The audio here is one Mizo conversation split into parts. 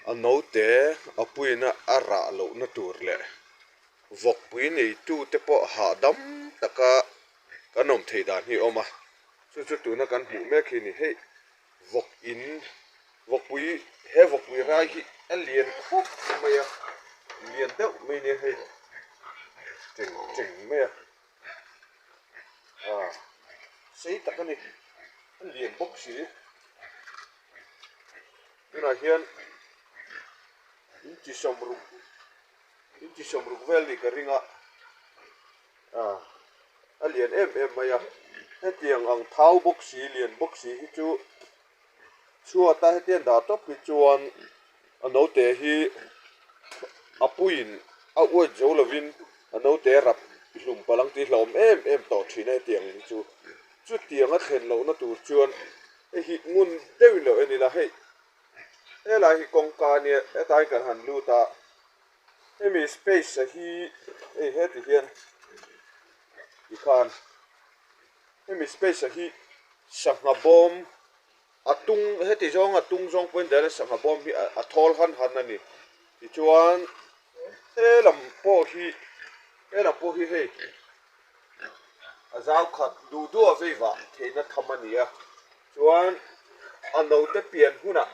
A naute a puiin a rah lohna tur leh vawkpui neitute pawh hahdam taka kan awm theih dan hi a awm a, chu chu tuna kan hmuh mek hi a ni. Hei vawk in vawkpui he vawkpui rai hi a lian khawp mai a, lian deuh mai a nia hei teng teng mai a ah sei tak a ni a lian bawk si tunah hian in ti sawmruk in ti sawmruk vel nih ka ring a ah a lian em em mai a hetiang ang thau bawk si lian bawk si hi chu chhuata hetiang dah tawp hi chuan a naute hi a puiin a uaih zo lovin a naute rap hlum palh ang tih hlauhawm em em tawh thin a hetiang hi chu chutiang a thlen lohna tur chuan hei hi ngun deuhin lo en ila hei helai hi kawngka ania hetlai kan han lut a hemi space a hi hei heti hian tikhan hemi space a hi sangha bawm a tung heti zawng a tung zawng pawhin dahin sangha bawm hi a thawl han han a ni tichuan he lam pawh hi he lam pawh hi hei a zau khat duh duh a vei vah theihna tham a ni a chuan a naute pian hunah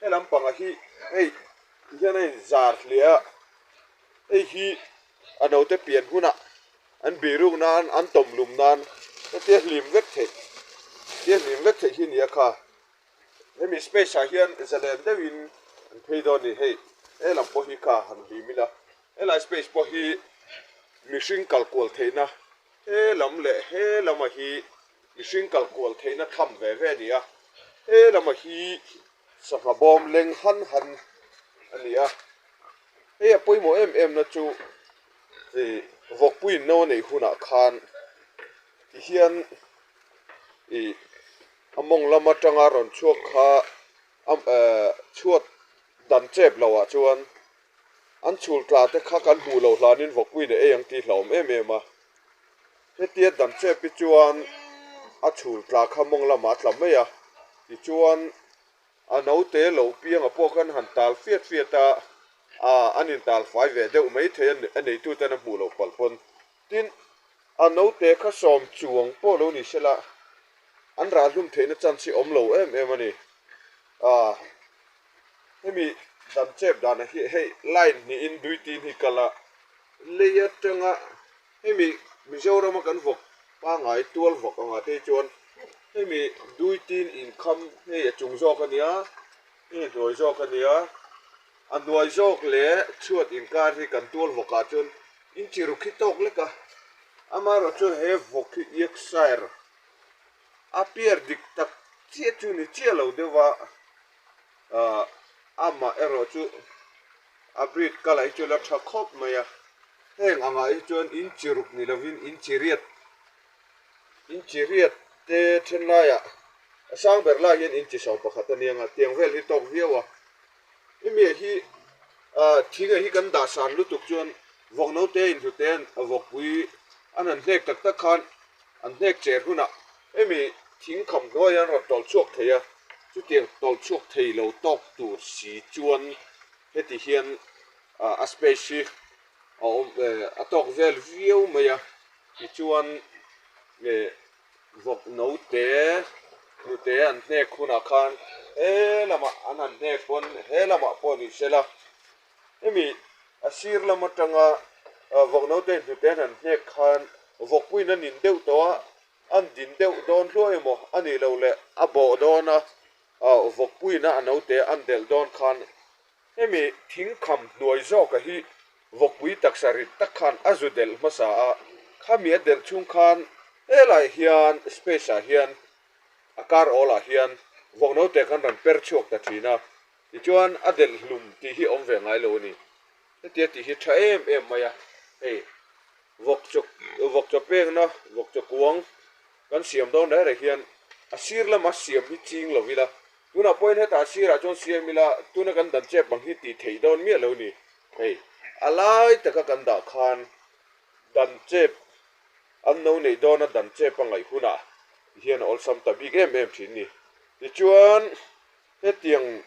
he lampangah hi hei ti hian a inzar hle a hei hi a naute pian hunah an biruk nan an tawm lum nan hetia hlim vek theih hetia hlim vek theih hi a ni a kha hemi space ah hian zalen deuhin an phei dawn a ni hei he lam pawh hi kha han hlim ila helai space pawh hi mihring kal kual theihna he lam leh he lama hi mihring kal kual theihna tham ve ve a ni a he lama hi sangha bawm leng han han a ni a hei a pawimawh em em na chu ih vawkpuiin no a neih hunah khan tihian ih a mawng lam atanga rawn chhuak kha a eh chhuat dan chep loh ah chuan an chhul tla te kha kan hmuh loh hlanin vawkpuiin a ei ang tih hlauhawm em em a hetia dan chep hi chuan a chhul tla kha mawng lamah a tla mai a tichuan A naute lo pianga pawh khan han tal fiat fiat a, ah an intal fai ve deuh mai thei a, a neituten a hmuh loh palh pawn. Tin, a naute kha sawm chuang pawh lo ni sela, an rah hlum theihna chance hi awm lo em em a ni. Ah, hemi dan chep danah hi hei line hnihin duitin hi kal a, lei atanga Hemi Mizorama kan vawk pangngai tual vawk angah te hi chuan hemi duitin inkham hei a chung zawk a nia, hei a hnuai zawk a nia, a hnuai zawk leh chhuat inkar hi kan tual vawkah chuan inchi ruk hi tawk lek a, amaherawh chu he vawk hi Yorkshire a piar dik tak chiah chu ni chiah lo deuh a, ah amaherawh chu. A breed colour hi chu la tha khawp mai a, heng angah hi chuan in chi ruk ni lovin in chi riat in chi riat te then laiah a sang ber lai hian in chi 11 a nia tiang vel hi tawk viau a hemi ah hi ah thing ah hi kan dah san lutuk chuan vawk naute inhlute an vawkpui an han hnek tak tak khan an hnek cher hunah hemi thing kham hnuai hian rawn tawlh chhuak thei a chutiang tawlh chhuak thei lo tawk tur si chuan heti hian a space hi a awm a tawk vel viau mai a tichuan eh vawk naute hnute an hnek hunah khan he lamah an han hnek pawn he lamah pawh ni sela hemi a sir lam atanga vawk naute hnute an han hnek khan vawkpuiin a nin deuh tawh a an din deuh dawn hluai emaw a nih loh leh a bawh dawn a. Aw vawkpuina a naute an delh dawn khan hemi thingkham hnuai zawka hi vawkpui taksa rit tak khan a zu delh hmasa a, khami a delh chhung khan helaiah hian space ah hian a kar awl ah hian vawk naute khan rawn per chhuak ta thin a, tichuan a delh hlum tih hi awm ve ngai lo a ni. Hetia tih hi tha em em mai a, hei vawk chaw vawk chaw pekna vawk chaw kuang Kan siam dawn reng reng hian a sir lama siam hi ching lo ila, tunah pawhin hetah a sirah chuan siam ila, tuna kan dan chep ang hi tih theih dawn miah lo ni. Hei, a lai taka kan dah khan dan chep an no neih dawna dan chep a ngaih hunah hian a awlsam ta bik em em thin ni. Tichuan, hetiang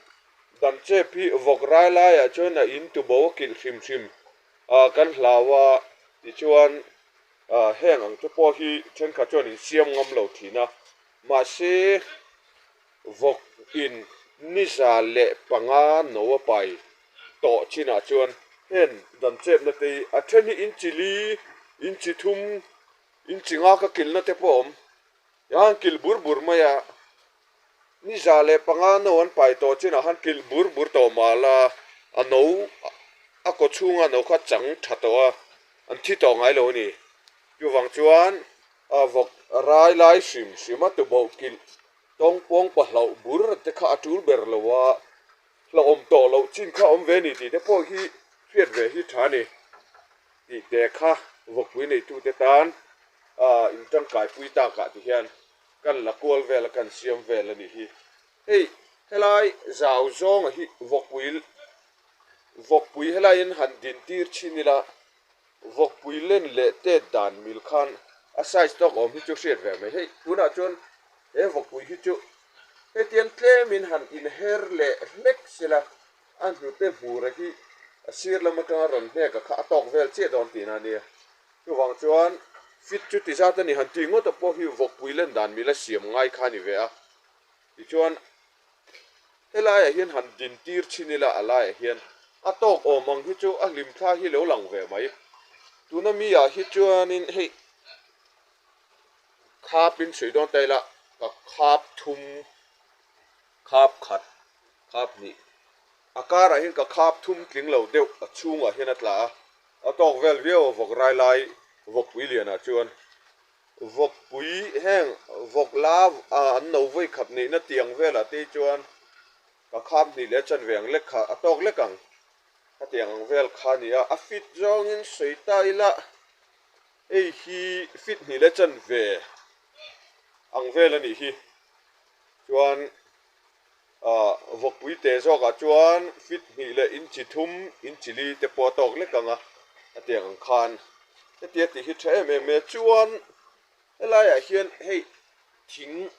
Dan chep hi vawk rai laiah chuan a in tubo a kilh hrim hrim a kan hlau a, tichuan heng ang te pawh hi thenkhat chuan in siam ngam lo thin a, mahse vawk in 105 no a pai tawh chinah chuan heng dan chepna te hi a then hi inchi li, inchi thum, inchi nga ka kilhna te pawh a awm, tiang kilh bur bur mai a. 105 no an pai tawh chinah khan kilh bur bur tawh mal a, a no a kaw chhunga no kha chang tha tawh a, an thi tawh ngai lo a ni. Chuvang chuan a vawk rai lai hrim hrim a tuboh kilh tawng pawng pahlauh bur te kha a tul ber lo a, hlauhawm tawh loh chin kha awm ve a ni tih te pawh hi hriat ve hi tha a ni tih te kha vawkpui neitute tan a intangkaipui takah ti hian Kan la kual vel a kan siam vel a nih hi. Hei helai zau zawnga hi vawkpui vawkpui helaiin han din tir chhin ila vawkpui len leh tet dan mil khan a size tawk awm hi chu hriat ve mai. Hei tunah chuan he vawkpui hi chu hetiang tlemin han inher leh hlek sela a hnute hmura hi a sir lam atanga rawn hneka kha a tawk vel chiah dawn tihna a nia. Chuvang chuan fit chu ti zat a ni, han ti ngawt a pawh hi vawkpui len dan mila siam ngai kha a ni ve a. Tichuan helaiah hian han din tir chhin ila a laiah hian a tawk awm ang hi chu a hlim thla hi lo lang ve mai. Tuna mi ah hi chuanin hei khap in chhui dawn ta ila ka khap thum khap khat khap hnih a karah hian ka khap thum tling lo deuh a chhungah hian a tla a. A tawk vel viau a vawk rai lai vawkpui lianah chuan vawkpui heng vawk la an no vawi khat neihna tiang velah te chuan ka kham hnih leh chanve ang lek kha a tawk lek ang khatiang ang vel kha a ni a, a fit zawngin sawi ta ila hei hi fit hnih leh chanve ang vel a nih hi chuan. Ah vawkpui teh zawkah chuan fit hnih leh inchi thum inchi li te pawh a tawk lek ang a, a tiang ang khan hetia tih hi tha em em e. Chuan helaiah hian hei thing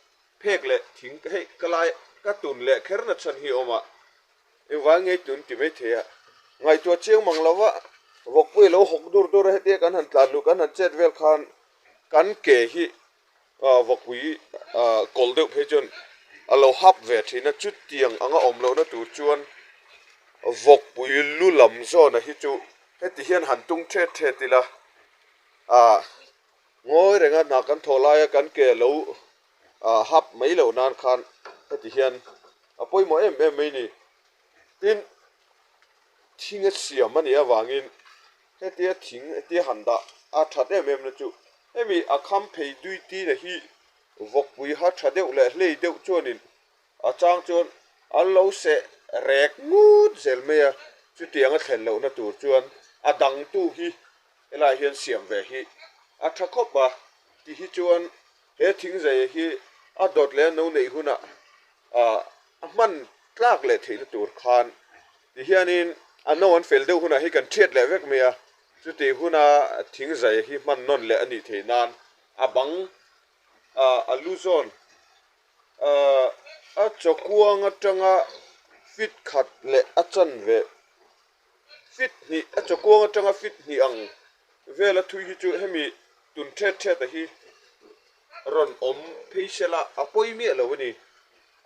phek leh thing hei ka lai ka tun leh kher na chhan hi a awm a, engvang nge tun ti maithei a, ngaihtuah chiang mang lo va vawkpui a lo hawk dur dur a hetia kan han tlan luh kan han chet vel khan kan ke hi Vawkpui kawlh deuh phei chuan a lo hap ve thin a, chutiang anga awm lohna tur chuan vawkpui lu lam zawna hi chu heti hian han tung thet thet ila ah ngawi renga hna kan thawh laia kan ke lo hap mai loh nan khan heti hian a pawimawh em em mai ni. Tin, thinga siam a nih avangin Hetia thing hetia han dah a that em em na chu hemi a kham phei dui tina hi vawkpui ha tha deuh leh hlei deuh chuanin a chang chuan an lo seh rek ngut zel mai a, chutiang a thlen lohna tur chuan a dangtu hi helaiah hian siam ve hi a tha khawp a, ti hi chuan he thing zei hi a dawt leh a no neih hunah ah a hman tlak leh theihna tur khan ti hianin a no an fel deuh hunah hi kan thiat leh vek mai a, chutih huna thing zai hi hman nawn leh a nih theih nan a bang ah a lu zawn ah a chawkuang atanga fit khat leh a chanve fit hnih a chawkuang atanga fit hnih ang vela thui hi chu hemi tun thet thet a hi rawn awm phei sela a pawi miah lo a ni.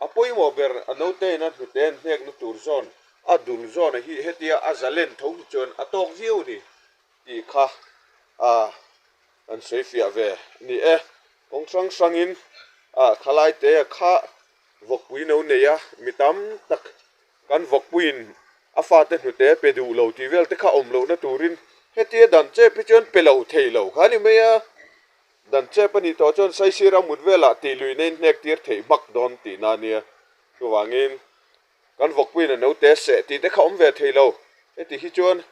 A pawimawh ber a naute in a hnute an hnekna tur zawn a dul zawn a hi hetia a zalen tho hi chuan a tawk viau a ni tih kha a an sawi fiah ve a ni e. Kawng hrang hrangin a thalai te kha vawkpui no nei a, mi tam tak kan vawkpuiin a fate hnute pe duh lo tih vel te kha awm lohna turin hetia dan chep hi chuan pe lo thei lo kha a ni mai a. Dan chep a nih tawh chuan saisir a mut velah tih luihna in hnek tir theih hmak dawn tihna a nia. Chuvangin kan vawkpuiin a naute seh tih te kha awm ve thei lo. Heti hi chuan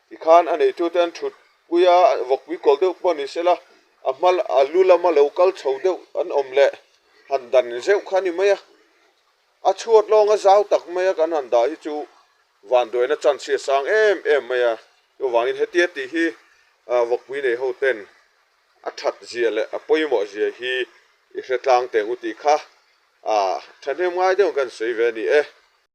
tikhan a neitute an thut pui a, vawkpui kawl deuh pawh ni sela a hma a lu lama lo kal chho deuh an awm leh han dan zeuh kha a ni mai a. A chhuat lawnga zau tak maia kan han dah hi chu vanduaina chance hi a sang em em mai a. Chuvangin hetia tih hi vawkpui nei ho ten a that zia leh a pawimawh zia hi i hre tlang teng u tih kha thahnem ngai deuh kan sawi ve a ni e.